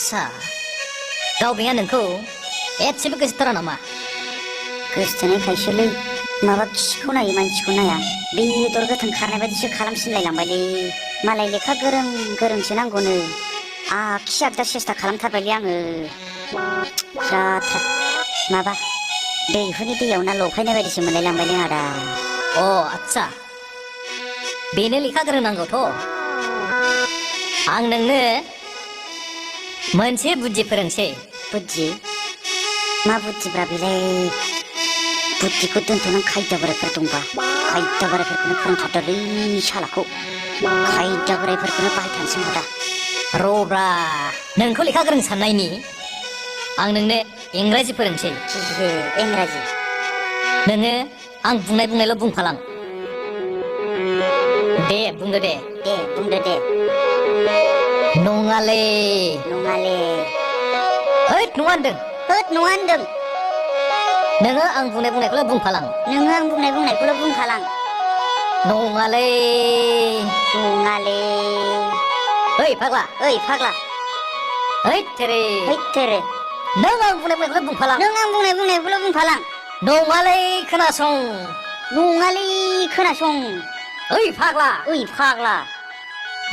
आदसा गावबेंआ नोंखौ एसेबो गोसोथारा नामा? गोसोथोनायखायसोलै माबा खिखौ नायो मानसिखौ नाया बेदर गोथां खारनाय बायदिसो खालामसिनलायलांबायलै मालाय लेखा गोरों गोरोंसो नांगौनो आखि आगदा सेस्था खालामथारबायलै आङो जाथार माबा दैहुनि दैयाव ना लफायनाय बायदिसो मोनलायलांबायलै आदा अ आदसा बेनो लेखा गोरों नांगौथ' आं नोंनो मोनसे बुद्धि फोरोंसै बुद्धि मा बुद्धिब्रा बेलाय बुद्धिखौ दोनथ'नानै खायदा बोरायफोर दंबा खायदा बोरायफोरखौनो फोरोंथारदोलै सालाखौ खायदा बोरायफोरखौनो बाहायथारनोसै दा रब्रा नोंखौ लेखा गोरों साननायनि आं नोंनो इंराजि फोरोंसै इंराजि नोङो आं बुंनायल' बुंफालां दे बुंदो दे बुंदो दे नङाले नङाले होद नङा होनदों होद नङा होनदों नोङो आं बुंनायखौल' बुंफालां नोङो आं बुंनायखौल' बुंफालां नङाले नङाले ओइ फाग्ला हैद तेरे नों आं बुंनायखौल' बुंफालां नों आं बुंनायखौल' बुंफालां नङाले खोनासं नङालै खोनासं ओइ फाग्ला नों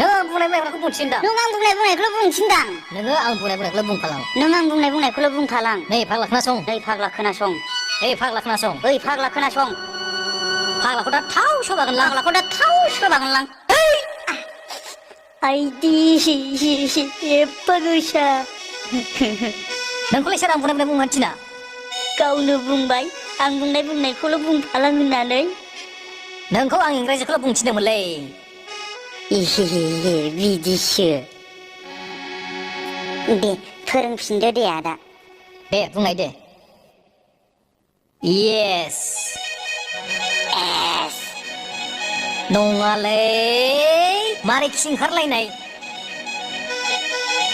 नों आं बुंनायखौल' बुंथिनदां आं बुंनायखौल' बुंथिनदां नोङो आं बुंनायखौल' बुंफालां नों आं बुंनायखौल' बुंफालां नै फाग्ला खोनासं ओइ फाग्ला खोनासं फाग्लाखौ दा थाव सोबागोनलां आइदि एफा गोसा नोंखौलाय सोर आं बुंनाय बुंनो थिना गावनो बुंबाय आं बुंनायखौल' बुंफालां होननानै नोंखौ आं इंराजिखौल' बुंथिदोंमोनलै बिदिसो दे फोरोंफिनदो दे आदा दे बुंनाय दे येस नङालै मारै खि ओंखारलायनाय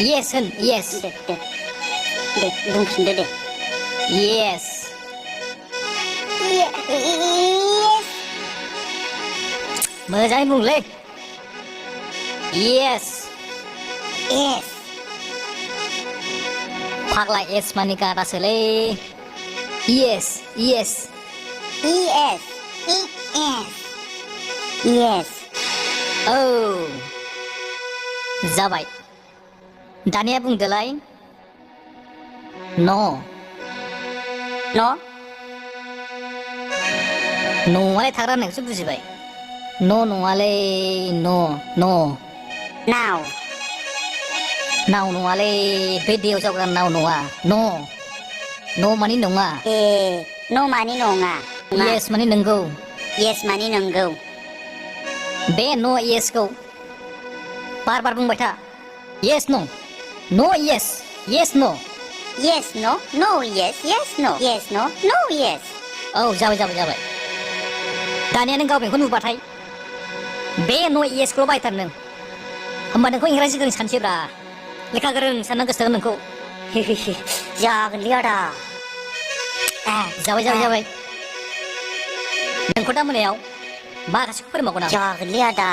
येस होन येस दे बुंफिनदो दे येस मोजाङै बुंलै येस फाग्ला एस मानि गारासोलै येस औ जाबाय दानिया बुंदोलाय न'आलाय थाग्रा होननायखौसो बुजिबाय नङालै नाव नङालै बे दैयाव जावग्रा नाव नङा न' मानि नङा न' मानि नङा येस मानि नंगौ येस मानि नंगौ बे न' येसखौ बार बुंबाय था येस न' येस न' येस न' येस न' येस औ जाबाय दानिया नों गावबेंखौ नुबाथाय बे न' येसखौल' बाहायथार नों होमबा नोंखौ इंराजि गोरों सानसैब्रा लेखा गोरों सानना गोसोथोगोन नोंखौ जागोनलै आदा जाबाय नोंखौ दा मोनायाव माखासेखौ फोरोंबावगोन आं जागोनलै आदा